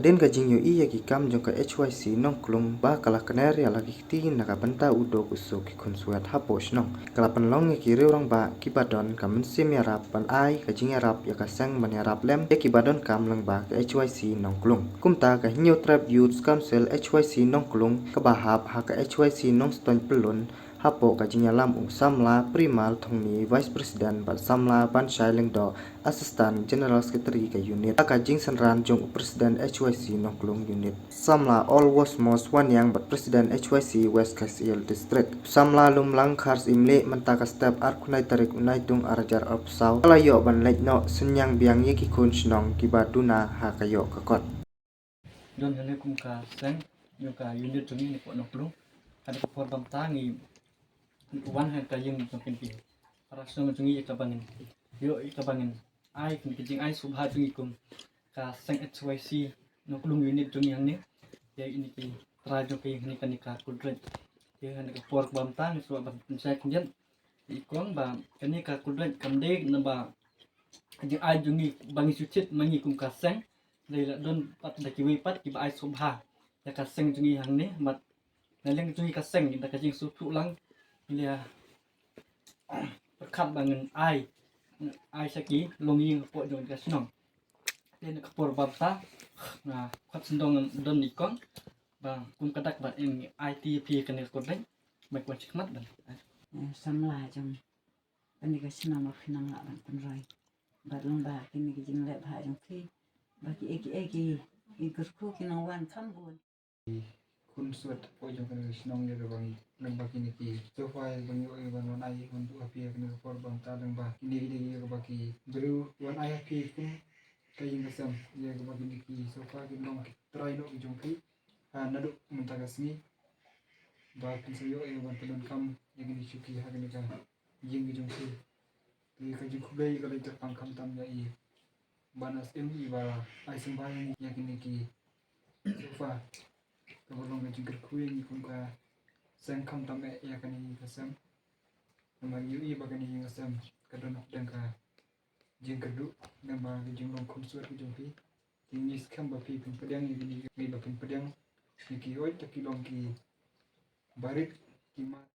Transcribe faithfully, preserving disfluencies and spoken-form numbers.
Hadien ka jingïohi ïa ki kam jong ka H Y C Nongklung ba ka la kner ïa la ki kti na ka bynta u duk u suk ki khunswet hapoh shnong, ka la pynlong ïa ki riew rangbah kiba don ka mynsiem ïarap ban ai ka jingïarap ïa ka seng ban ïarap lem ïa kiba donkam lyngba ka H Y C Nongklung. Kumta ka Hynñiewtrep Youth Council H Y C Nongklung kaba hap ha ka H Y C Nongstoiñ Pyllun hapoh ka jingïalam u samla Premal Thongni, Vice President, bad samla Banshai Lyngdoh, Assistant General Secretary ka unit, ha ka jingsynran jong u President H Y C Nongklung unit, samla Olwosmos Wanniang bad President H Y C West Khasi Hills District. Samla Lumlang Kharsimlieh mynta ka step arphew khyndai tarik u Naitung ar hajar arphew saw ka la ïoh ban leit noh synñiang biang ïa ki khun shnong kiba duna ha ka ïoh ka kot. Don hangne kum ka seng jong ka unit jong ngi hapoh Nongklung. Ka dei ka por ba mynta ngi wan ha ka ïing jong kine ki para shnong jong ngi ïa kaba ngin ïoh ïa kaba ngin ai kine ki jingai sngewbha jong ngi kum ka seng H Y C Nongklung unit jong ngi hangne. Ïa ine ki trai jong ka ïing hangne kane ka Kudreit. Ïa hangne ka por ba mynta ngi sngewbha ban pynshai khyndiat ïa i kong ba kane ka Kudreit kam dei naba ka jingai jong ngi ba ngi shu thied ma ngi kum ka seng. Dei la don pat da kiwei pat kiba ai sngewbha ïa ka seng jong ngi hangne, bad na liang jong ngi ka seng da ka jingsngewthuh lang, ngi la pyrkhat ba ngin ai, ai sha ki longïing hapoh jong ka shnong. Te na ka por ba mynta nga khot sngewdon don i kong ba kum ka dak ba in ai ti phi kane ka Kudreit, ba kwah sha khmat ban. Eh, samla jong kane ka shnong ba phi nang lah ban pynroi. Bad lyngba kine ki jingleh bha jong phi ba kiei kiei ki kyrkhu ki nang wan kham bun. Khunswet hapoh jong kane ka shnong ïa kaba ngi, lyngba kine ki sofa ïa kaba ngi ïoh ïa ban wan ai wan buh ha phi ha kane ka por ba mynta, lyngba kine ki dei ïa kaba ki briew wan ai ha phi kum ka ïing ka sem, ïa kaba kine ki sofa ki long ki trai noh ki jong phi. Ha, naduh mynta ka sngi ba phin sa ïoh ïa ban pyndonkam ïa kine ki shuki ha kane ka ïing ki jong phi. Te ka jingkhublei ka la ïa kyrpang khamtam ïa i Bah Nasim iba ai sngewbha ïa ngi ïa kine ki sofa. Kaba long ka jingkyrkhu ïa ngi kum ka seng, khamtam eh ïa kane ka sem. Namar ngi ïohi ba kane ka sem ka don hapdeng ka jingkyrduh, namar ka jinglong khunswet ka jong phi. Te ngi skhem ba phi phin pdiang ïa kine, ba phin pdiang ïa ki, hooid, ta ki long ki barit, ki mat.